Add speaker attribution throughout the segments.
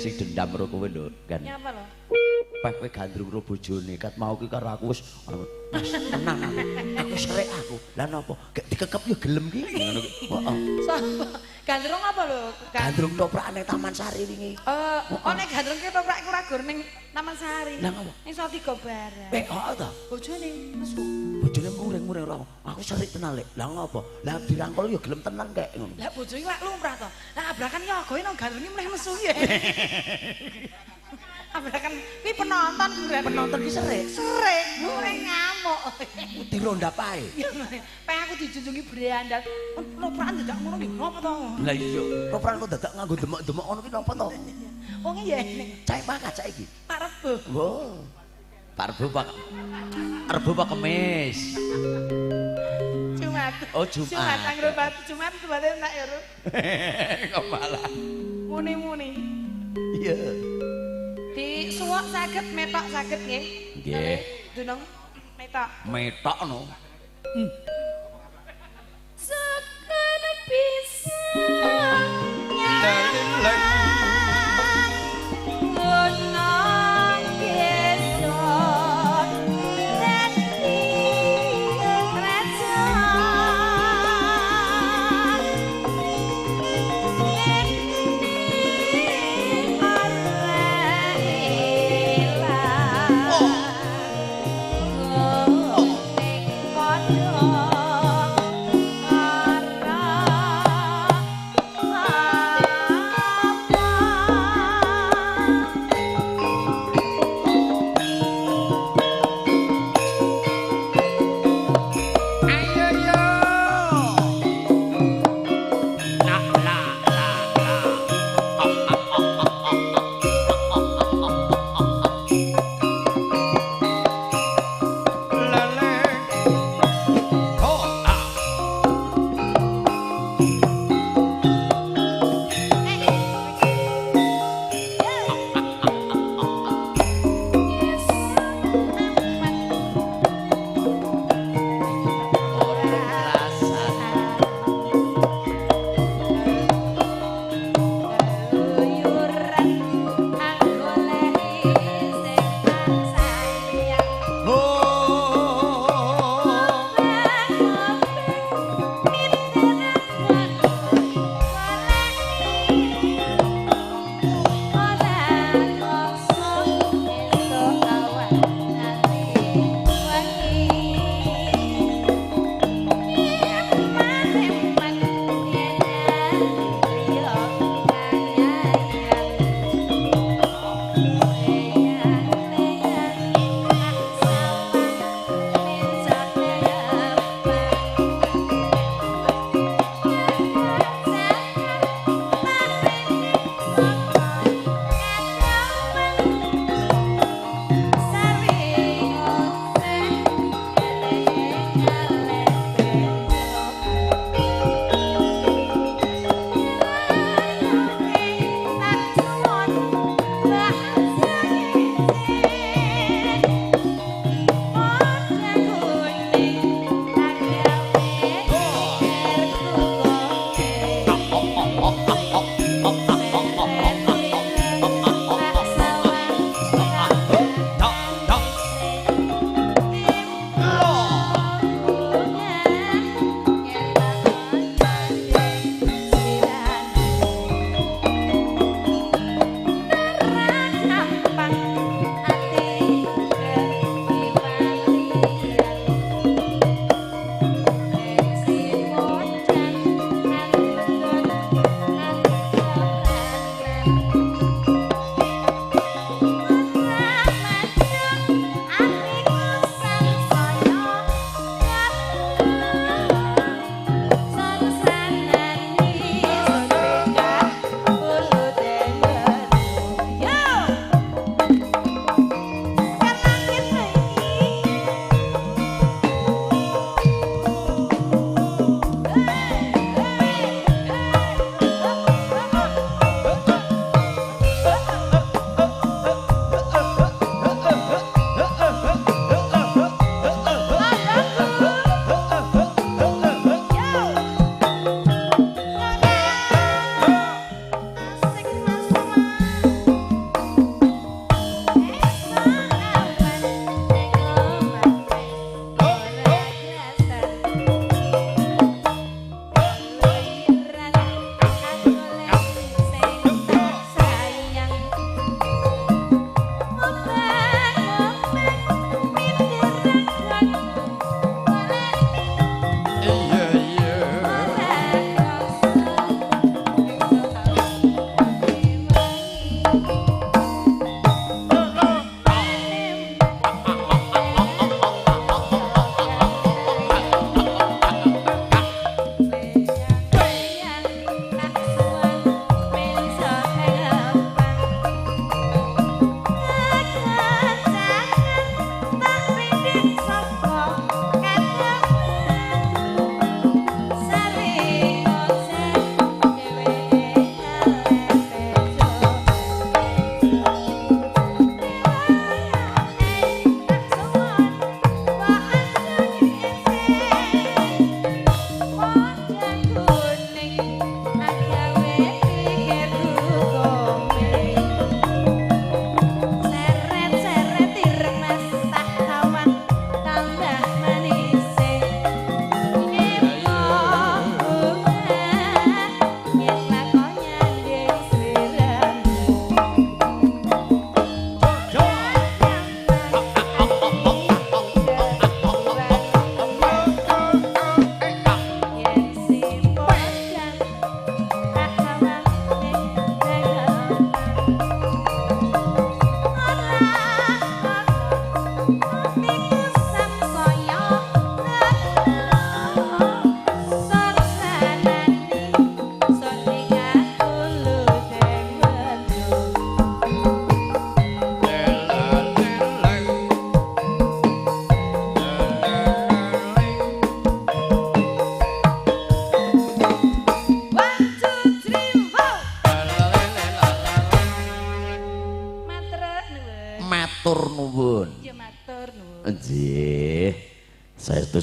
Speaker 1: Sing dendam karo kowe lho, kan.
Speaker 2: Nyapa lho?
Speaker 1: Peh kowe gandrung karo bojone, kat mau ki karo aku wis Mas tenang aku. Aku serik aku. Lah napa? Gek dikekep yo gelem ki ngono ki. Heeh.
Speaker 2: Sapa? Gandrung apa lho?
Speaker 1: Gandrung toprak ning Taman Sari wingi.
Speaker 2: Oh nek gandrung ki toprak iku ora gur ning Taman Sari.
Speaker 1: Lah ngapa?
Speaker 2: Ning Salatiga barang.
Speaker 1: Heeh ta.
Speaker 2: Bojone nesu.
Speaker 1: Bojone muring-muring ora. Aku serik tenan lek. Lah ngapa? Lah dirangkul yo gelem tenan kek ngono.
Speaker 2: Lah bojone lak lumrah to. Lah abrakan yo agoe nang gandrunge mleh nesu ya. Abrakan kuwi penonton kuwi.
Speaker 1: Penonton ki serik.
Speaker 2: Serik, mulai ngamuk.
Speaker 1: Dirondap ae.
Speaker 2: Peh aku dijunjungi brandal. Toprakan dadak ngono ki napa to?
Speaker 1: Lah iya, toprakan kok dadak nganggo demok-demok ngono ki napa to?
Speaker 2: Wong iya ning
Speaker 1: cah pakat saiki.
Speaker 2: Pak Rebo.
Speaker 1: Wo. Pak Rebo Pak. Rebo Pak Kemis.
Speaker 2: Jumat.
Speaker 1: Oh Jumat.
Speaker 2: Jumat anggere Jumat tebate enak ya, Ru.
Speaker 1: Kok malah
Speaker 2: muni-muni.
Speaker 1: Iya.
Speaker 2: Di suwak saged, metok saged nggih.
Speaker 1: Nggih.
Speaker 2: Dunung metok.
Speaker 1: Metok no.
Speaker 2: Sekan bisa gunung gesor dadi raja. Oh.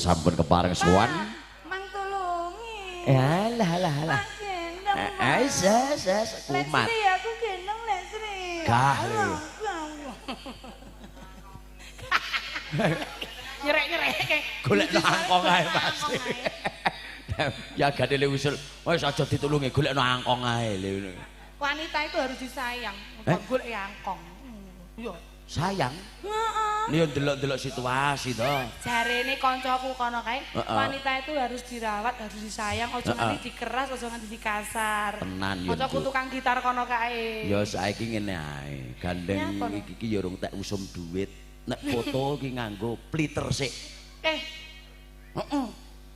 Speaker 1: sampun kepareng sowan.
Speaker 2: Mang tulungi.
Speaker 1: Alah alah alah. Wis wis kumat.
Speaker 2: Lek aku gendong lek Sri.
Speaker 1: Gah lho.
Speaker 2: Nyerek-nyerek
Speaker 1: golekno angkong ae pasti. Ya gadele usul, wis aja ditulungi golekno angkong ae lho.
Speaker 2: Wanita itu harus disayang, golek angkong. Iya.
Speaker 1: Sayang?
Speaker 2: Heeh.
Speaker 1: Yo ndelok-ndelok situasi to.
Speaker 2: Jarene kancaku kono kae, wanita itu harus dirawat, harus disayang, aja nganti dikeras, aja nganti dikasar.
Speaker 1: Tenan yo.
Speaker 2: Kancaku tukang gitar kono kae.
Speaker 1: Ya saiki ngene ae, gandeng iki iki ya urung tek usum duit. Nek foto iki nganggo pliter sik. Heeh.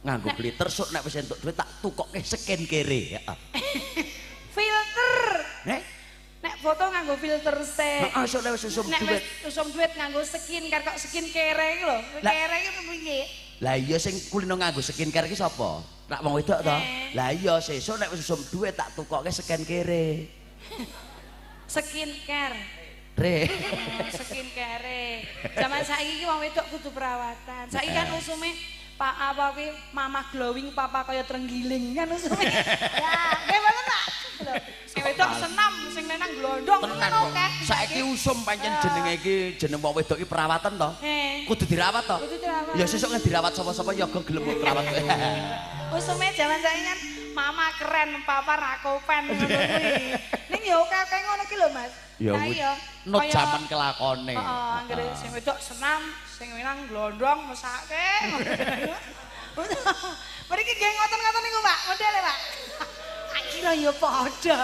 Speaker 1: Nganggo pliter sok nek wis entuk duit tak tukokke skincare, heeh.
Speaker 2: Filter. Nek foto nganggo filter sik.
Speaker 1: Heeh, sok nek wis usum duit.
Speaker 2: Nek wis usum duit nganggo skincare kok skincare iki lho. Kere iki piye?
Speaker 1: Lah iya sing kulino nganggo skincare iki sapa? Rak wong wedok to? Lah iya sesuk nek wis usum duit tak tukokke skincare.
Speaker 2: Skincare.
Speaker 1: Re.
Speaker 2: Skincare. Zaman saiki iki wong wedok kudu perawatan. Saiki kan usume Pak apa kuwi mamah glowing, papa kaya trenggiling kan usume. Ya, nggih mboten Pak. Sing wedok senam, sing lanang glondong ngono akeh.
Speaker 1: Saiki usum pancen jenenge iki jeneng wong wedok iki perawatan to. Kudu dirawat to.
Speaker 2: Kudu dirawat.
Speaker 1: Ya sesuk dirawat sapa-sapa ya gelem kok perawat.
Speaker 2: Usume jaman saiki kan mama keren, papa ra kopen ngono kuwi. Ning ya akeh ngono ki lho Mas.
Speaker 1: Ya iya. Nut jaman kelakone.
Speaker 2: Heeh, anggere sing wedok senam, sing lanang glondong mesake. Mriki nggih ngoten-ngoten niku Pak, modele Pak. Kira ya padha.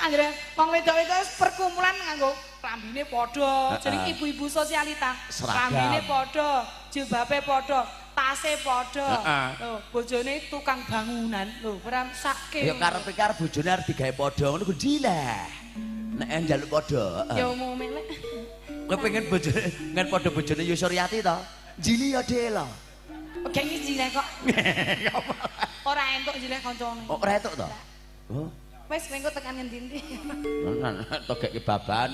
Speaker 2: Anggere wong wedok-wedok perkumpulan nganggo klambine padha. Jeneng ibu-ibu sosialita. Klambine padha, jilbabe padha, tase padha. Lho, bojone tukang bangunan. Lho, ora mesake.
Speaker 1: Ya karepe karo bojone arep digawe padha ngono ku dilah. Nek njaluk padha.
Speaker 2: Ya umume lek.
Speaker 1: Kowe pengen bojone ngen padha bojone Yusuryati to? Jili ya Dela.
Speaker 2: Oke iki jileh kok. Ora entuk jileh kancane.
Speaker 1: Oh, ora entuk to? Oh.
Speaker 2: Wis mengko tekan ngendi-endi.
Speaker 1: Tenan togek kebaban.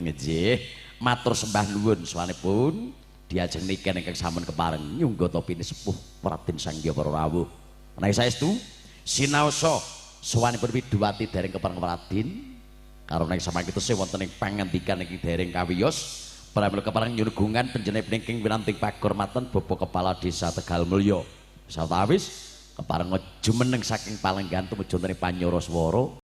Speaker 1: Nggih, matur sembah nuwun sawanipun diajeng niken ingkang sampun kepareng nyungga topine sepuh Raden Sanggya para rawuh. Menawi saestu sinaosa sawanipun Widuwati dereng kepareng Raden karena samangke tesih wonten ing pangandikan ingkang dereng kawiyos. Pramila kepareng nyuwun gungan panjenengan ingkang winanting pakurmatan Bapak Kepala Desa Tegalmulya. Sawetawis kepareng jumeneng saking palenggan tumuju wonten ing panyora swara.